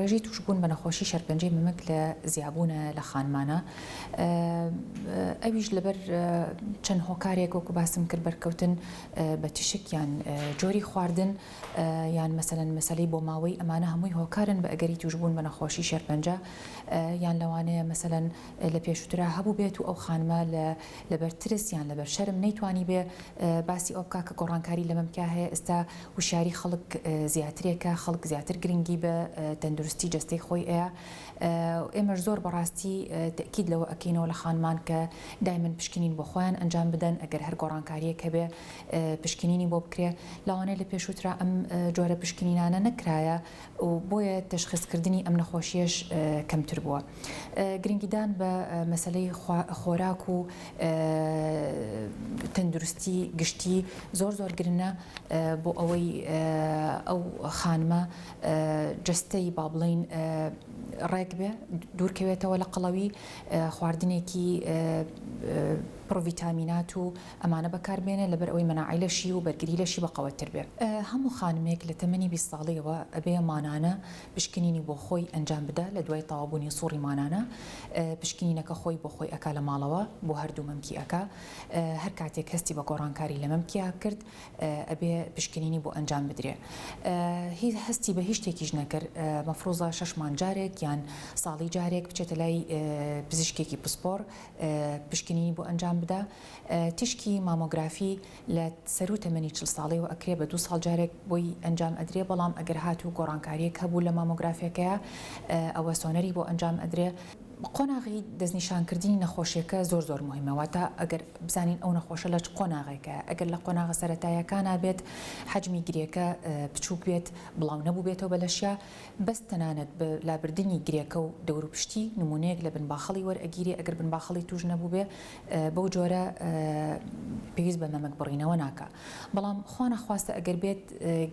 ڕێژەی تووشبوون بە نەخۆشی شێرپەنجەی مەمک لە زیابوونە لە خانمانە ئەویش لەبەر چەند هۆکارێک وەکو باسم کرد بەرکەوتن بە تیشک یان جۆری خواردن یان مەسەلەن مەسەلەی بۆماوەی ئەمانە هەمووی هۆکارن بە ئەگەری تووشبوون بە نەخۆشی شێرپەنجە یان لەوانەیە مەسەلەن لە پێشووترا هەبووبێت و ئەو خانمە لە لەبەر ترس یان لەبەر شەرم نەیتوانیبێ باسی ئەوە بکا کە گۆڕانکاری لە مەمکیا هەیە ئێستا وشیاری خەڵک زیاترێکە خەڵک زیاتر گرنگی بە تەندروستی جەستەی خۆی ئەیا ئێمەش زۆر بەڕاستی تەئکید لەوە ئەکەینەوە لە خانمان کە دایمەن پشکنین بۆ خۆیان ئەنجام بدەن ئەگەر هەر گۆڕانکاریەک هەبێ پشکنینی بۆ بکرێ لەوانەیە لە پێشووترا ئەم جۆرە پشکنینانە نەکرایە و بۆیە تەشخیسکردنی ئەم نەخۆشیەش کەمتر بووە. گرنگیدان بە مەسەلەی خۆراک و تەندروستی گشتی زۆر زۆر گرنە بۆ ئەوەی ئەو خانمە جەستەی با بڵێین ڕێک بێ دوورکەوێتەوە لە قەڵەوی خواردنێکی پڕ ڤیتامینات و ئەمانە بەکار بێنێ لەبەر ئەوەی مەناعەی لەشی و بەرگری لەشی بە قەوەتر بێ. هەموو خانمێک لە تەمەنی 20 ساڵیەوە ئەبێ مانانە پشکنینی بۆ خۆی ئەنجام بدا لە دوای تەواوبوونی سوڕی مانانە پشکنینەکە خۆی بۆ خۆی ئەکا لە ماڵەوە بۆ هەردوو مەمکی ئەکا هەر کاتێک هەستی بە گۆڕانکاری لە مەمکیا کرد ئەبێ پشکنینی بۆ ئەنجام بدرێ هی هەستی بە هیچ شتێکیش نەکرد مەفروزە شەش مانگ جارێک یان ساڵی جارێک بچێتە لای پزیشکێکی پسپۆڕ پشکنینی بۆ ئەنجام بدا. تیشکی مامۆگرافی لە سەروو تەمەنی 40 ساڵیەوە ئەکرێ بە دوو ساڵ جارێک بۆی ئەنجام ئەدرێ بەڵام ئەگەر هاتوو گۆڕانکاریەک هەبوو لە مامۆگرافیەکەیا ئەوە سۆنەری بۆ ئەنجام ئەدرێ. قۆناغی دەستنیشانکردنی نەخۆشیەکە زۆر زۆر موهیمە واتە ئەگەر بزانین ئەو نەخۆشە لە چ قۆناغێکایە ئەگەر لە قۆناغە سەرەتایەکانا بێت حەجمی گرێکە بچووک بێت بڵاو نەبووبێتەوە بە لەشیا بەس تەنانەت بە لابردنی گرێکە و دەوروپشتی نموونەیەک لە بنباخەڵی وەرئەگیرێ ئەگەر بنباخەڵی تووش نەبووبێ بەو جۆرە پێویست بە مەمک بڕینەوە ناکا بەڵام خوا نەخواستە ئەگەر بێت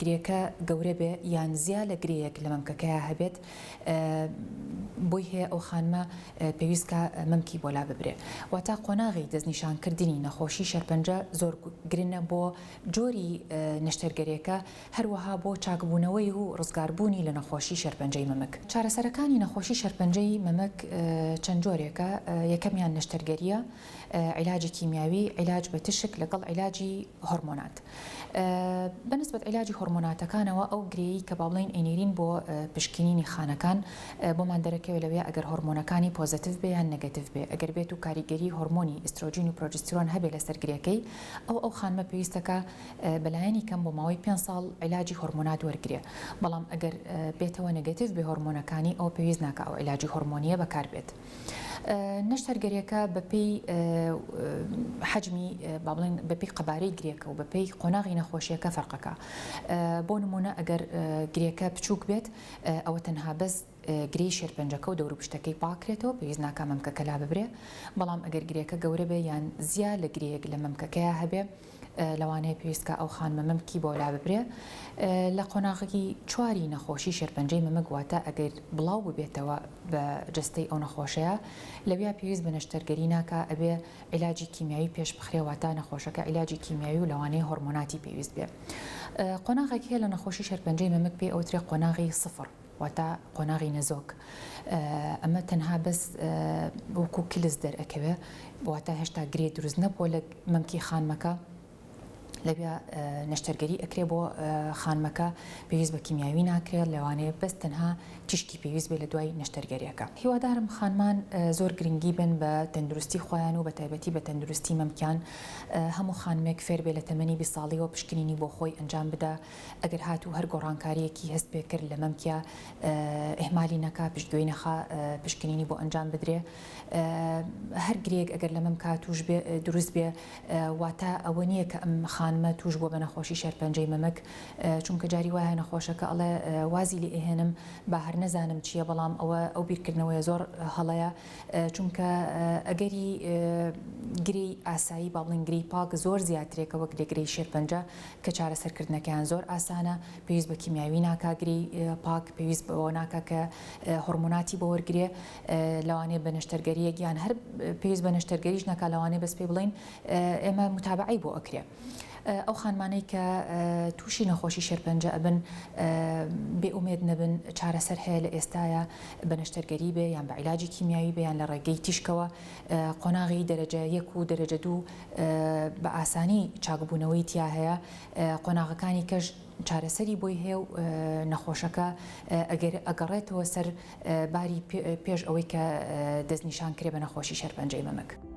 گرێکە گەورە بێ یان زیا لە گرێیەک لە مەمکەکەیا هەبێت بۆی هەیە ئەو خانمە پێویست کا مەمکی بۆ لا ببرێ واتا قۆناغی دەستنیشانکردنی نەخۆشی شێرپەنجە زۆر گرنە بۆ جۆری نەشتەرگەرێکە هەروەها بۆ چاکبوونەوەی و ڕزگاربوونی لە نەخۆشی شێرپەنجەی مەمک. چارەسەرەکانی نەخۆشی شێرپەنجەی مەمک چەند جۆرێکە، یەکەمیان نەشتەرگەرییە، عیلاجی کیمیاوی، عیلاج بە تشک لەگەڵ عیلاجی هۆرمۆنات. بە نسبەت عیلاجی هۆرمۆناتەکانەوە ئەو گرێی کە با بڵێین ئەینێرین بۆ پشکنینی خانەکان بۆمان دەرەکەوێت لەوێ ئەگەر هۆرمۆنەکانی positive بێ یان negative بێ، ئەگەر بێت و کاریگەری هۆرمۆنی ئیسترۆجین و پرۆجسترۆن هەبێ لەسەر گرێکەی ئەو ئەو خانمە پێویستەکە بەلایەنی کەم بۆ ماوەی پێنج ساڵ عیلاجی هۆرمۆنات وەرگرێ، بەڵام ئەگەر بێتەوە negative بێ هۆرمۆنەکانی ئەوە پێویست ناکا ئەو عیلاجی هۆرمۆنیە بەکار بێت. نەشتەرگەریەکە بەپێی حەجمی با بڵێین بەپێی قەبارەی گرێکە و بەپێی قۆناغی نەخۆشیەکە فەرقەکە. بۆ نمونە ئەگەر گرێکە بچووک بێت ئەوە تەنها بەس گرێی شێرپەنجەکە و دەوروپشتەکەی پاککرێتەوە، پێویست ناکا مەمکەکە لاببرێ، بەڵام ئەگەر گرێکە گەورە بێ یان زیا لە گرێیەک لە مەمکەکەیا هەبێ لەوانەیە پێویست کا ئەو خانمە مەمکی بۆ لاببرێ. لە قۆناغی چواری نەخۆشی شێرپەنجەی مەمک واتە ئەگەر بڵاو ببێتەوە بە جەستەی ئەو نەخۆشەیا لەویا پێویست بە نەشتەرگەری ناکا ئەبێ عیلاجی کیمیاوی پێش بخرێ واتە نەخۆشەکە عیلاجی کیمیاوی و لەوانەیە هۆرمۆناتی پێویست بێ. قۆناغێک هەیە لە نەخۆشی شێرپەنجەی مەمک پێی ئەوترێ قۆناغی سفر. واتە قۆناغی نەزۆک ئەمە تەنها بەس وەکو کلس دەرئەکەوێ واتە هێشتا گرێ دروست نەبووە لە مەمکی خانمەکە لەویا نەشتەرگەری ئەکرێ بۆ خانمەکە پێویست بە کیمیاوی ناکرێت لەوانەیە بەس تەنها تیشکی پێویست بێ لە دوای نەشتەرگەریەکە هیوادارم خانمان زۆر گرنگی بن بە تەندروستی خۆیان و بە تایبەتی بە تەندروستی مەمکیان هەموو خانمێک فێر بێ لە تەمەنی 20 ساڵیەوە پشکنینی بۆ خۆی ئەنجام بدا ئەگەر هاتوو هەر گۆڕانکارییەکی هەست پێ کرد لە مەمکیا ئیهمالی نەکا، پشتگوێی نەخا، پشکنینی بۆ ئەنجام بدرێ. هەر گرێیەک ئەگەر لە مەمکا تووش بێ دروست بێ واتە ئەوە نییە کە ئەم خانمە تووش بووە بە نەخۆشی شێرپەنجەی مەمک، چونکە جاری وایە نەخۆشەکە ئەڵێ وازی لێ ئەهێنم با هەر نەزانم چییە، بەڵام ئەوە ئەو بیرکردنەوەیە زۆر هەڵەیە. چونکە ئەگەری گرێی ئاسایی با بڵێین گرێی پاک زۆر زیاترێکە وەک لە گرێی شێرپەنجە کە چارەسەرکردنەکەیان زۆر ئاسانە پێویست بە کیمیاوی ناکا گرێی پاک پێویست بەوە ناکا کە هۆرمۆناتی بۆ وەرگرێ لەوانەیە بە نەشتەرگەریەک یان هەر پێویست بە نەشتەرگەریش نەکا لەوانەیە بەس پێی بڵێین ئێمە متابەعەی بۆ ئەکرێ. ئەو خانمانەی کە تووشی نەخۆشی شێرپەنجە ئەبن بێ ئومێد نەبن، چارەسەر هەیە لە ئێستایا بە نەشتەرگەری بێ یان بە عیلاجی کیمیاوی بێ یان لە ڕێگەی تیشکەوە قۆناغی دەرەجە یەک و دەرەجە دوو بە ئاسانی چاکبوونەوەی تیا هەیە، قۆناغەکانی کەش چارەسەری بۆی هەیە و نەخۆشەکە ئەگەر ئەگەڕێتەوە سەر باری پێش ئەوەی کە دەستنیشان کرێ بە نەخۆشی شێرپەنجەی مەمک.